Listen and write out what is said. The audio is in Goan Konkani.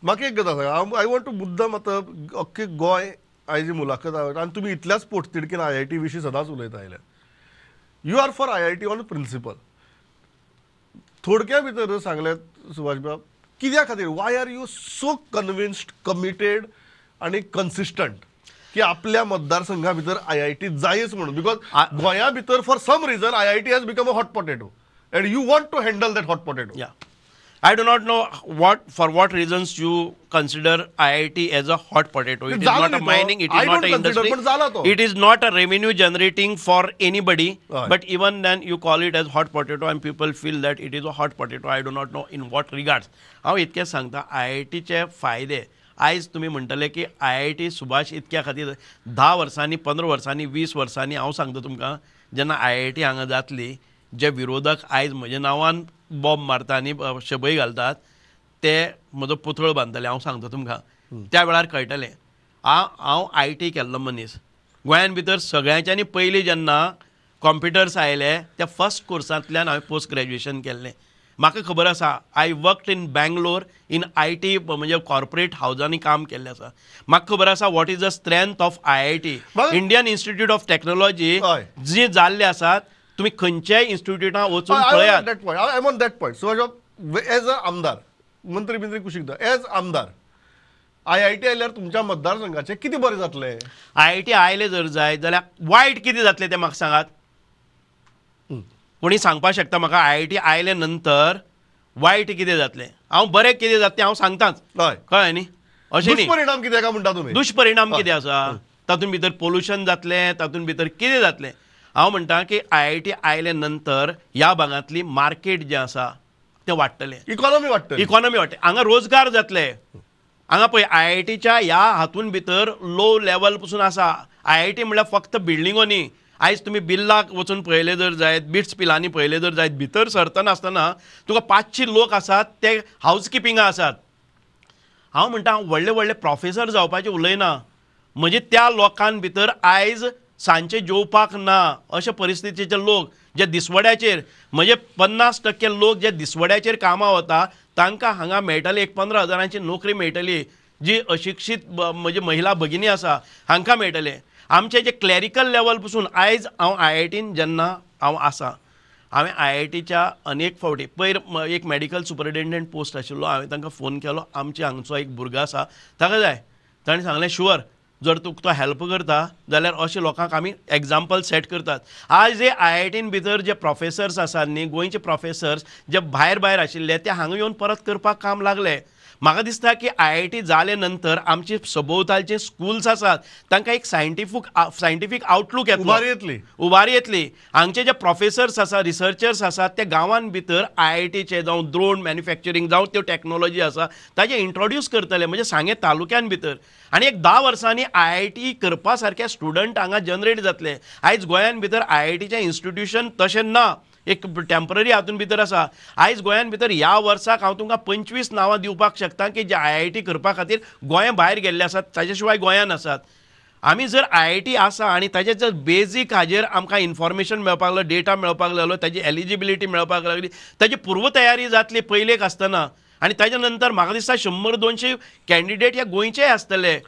म्हाका एक गजाल सांगा, I want to मुद्दम आतां अख्खे गोंय आयजी मुलाखत आनी तुमी इतल्याच पोटतिडकीन आयआयटी विशीं सदांच उलयता आयल्यात. You are for IIT on principle. थोडक्या भितर सांगलें सुभाष बाब, कित्या खातीर why are you so convinced, committed आनी कन्सिस्टंट की आपल्या मतदारसंघा भितर आयआयटी जायच म्हणून? Because गोंया भितर for some reason IIT has become a hot potato and you want to handle that hot potato. Yeah. I do not know what for what reasons you consider IIT as a hot potato. It is not a mining, it is not an industry. It is not a revenue generating for anybody. But even then you call it as hot potato and people feel that it is a hot potato. I do not know in what regards. हांव इतकें सांगता, आयआयटीचे फायदे आयज तुमी म्हणटले की आयआयटी सुभाष इतक्या खातीर 10 वर्सांनी, 15 वर्सांनी, 20 वर्सांनी हांव सांगता तुमकां, जेन्ना आयआयटी हांगा जातली, जे विरोधक आयज म्हज्या नांवान बॉम्ब मारता आनी शबय घालतात ते म्हजो पुतळो बांदतले. हांव सांगता तुमकां त्या वेळार कळटलें. हांव IT केल्लो मनीस. गोंयान भितर सगळ्यांच्यानी पयलीं जेन्ना कॉम्प्युटर्स आयले त्या फर्स्ट कोर्सांतल्यान हांवें पोस्ट ग्रॅज्युएशन केल्लें. म्हाका खबर आसा, I worked in Bangalore in IT म्हणजे कॉर्पोरेट हावजांनी काम केल्लें आसा. म्हाका खबर आसा what is the strength of IIT. Indian Institute of Technology जी जाल्ले आसात, तुम्ही खंयच्याय इन्स्टिट्यूटात वचून पळयात. I am on that point. Subhash Bab, as a आमदार, मंत्री बिंत्री कुशीक एज आमदार, आयआयटी आयल्यार तुमच्या मतदारसंघाचे कितें बरें जातलें? आयआयटी आयले जर जाय जाल्यार वायट कितें जातलें तें म्हाका सांगात. कोणी सांगपाक शकता म्हाका आयआयटी आयले नंतर वायट कितें जातलें? हांव बरें कितें जातलें हांव सांगताच, कळ्ळें न्ही? अशें न्ही, दुश्परिणाम कितें काय म्हणटा तुमी? दुश्परिणाम कितें आसा, तातूंत भितर पोल्युशन जातलें, तातूंत भितर कितें जातलें. हांव म्हणटा की आयआयटी आयले नंतर ह्या भागांतली मार्केट जें आसा तें वाडटलें, इकॉनॉमी वाडटली, इकॉनॉमी वाडटली, हांगा रोजगार जातले. हांगा पळय आयआयटीच्या ह्या हातून भितर लो लेवल पसून आसा. आयआयटी म्हणल्यार फक्त बिल्डिंगो न्ही. आयज तुमी बिल्लाक वचून पळयलें जर जायत, बिट्स पिलांनी पळयलें जर जायत, भितर सरतना आसतना तुका 500 लोक आसात ते हावज किपिंगा आसात. हांव म्हणटा हांव व्हडले व्हडले प्रोफेसर जावपाचें उलयना, म्हणजे त्या लोकां भितर आयज सांजचे जेवपाक ना अशे परिस्थितीचे लोक जे दिसवड्याचेर, म्हणजे 50% लोक जे दिसवड्याचेर कामां वता तांकां हांगा मेळटले एक 15 हजारांची नोकरी मेळटली. जी अशिक्षीत म्हणजे महिला भगिनी आसा हांकां मेळटले. आमचे जे क्लॅरिकल लेवल पसून आयज हांव आयआयटीन जेन्ना हांव आसा, हांवें आयआयटीच्या अनेक फावटी पयर एक मेडिकल सुपरिटेंडंट पोस्ट आशिल्लो, हांवें तांकां फोन केलो, आमचे हांगचो एक भुरगो आसा ताका जाय. ताणें सांगलें शुअर, जर तुका तो हेल्प करता जाल्यार अशे लोकांक आमी एग्जाम्पल सेट करतात. आज जे आयआयटीन भितर जे प्रोफेसर्स आसात न्ही, गोंयचे प्रोफेसर्स जे भायर भायर आशिल्ले ते हांगा येवन परत करपाक काम लागले. म्हाका दिसता की आयआयटी जाले नंतर आमची सभोवतालचे स्कुल्स आसात तांकां एक सायंटिफीक आउटलूक येतलो, उबारी येतली. हांगचे जे प्रोफेसर्स आसात, रिसर्चर्स आसात ते गांवान भितर आयआयटीचे जावं ड्रोन मॅन्युफॅक्चरींग जावं त्यो टॅक्नोलॉजी आसा ताजें इंट्रोड्यूस करतले, म्हणजे सांगें तालुक्यान भितर. आनी एक 10 वर्सांनी आयआयटी करपा सारके स्टुडंट हांगा जनरेट जातले. आयज गोंयान भितर आयआयटीचें इन्स्टिट्यूशन तशें ना, एक टेम्पररी हातून भितर आसा. आयज गोंयान भितर ह्या वर्साक हांव तुमकां 25 नांवां दिवपाक शकता की जे आयआयटी करपा खातीर गोंया भायर गेल्ले आसात, ताजे शिवाय गोंयान आसात. आमी जर आयआयटी आसा आनी ताजे जर बेजीक हाजेर आमकां इन्फॉर्मेशन मेळपाक लागलो, डेटा मेळपाक लागलो, ताजी एलिजिबिलिटी मेळपाक लागली, ताजी पूर्वतयारी जातली पयलेक आसतना. आनी ताज्या नंतर म्हाका दिसता 100-200 कॅन्डिडेट ह्या गोंयचेय आसतले.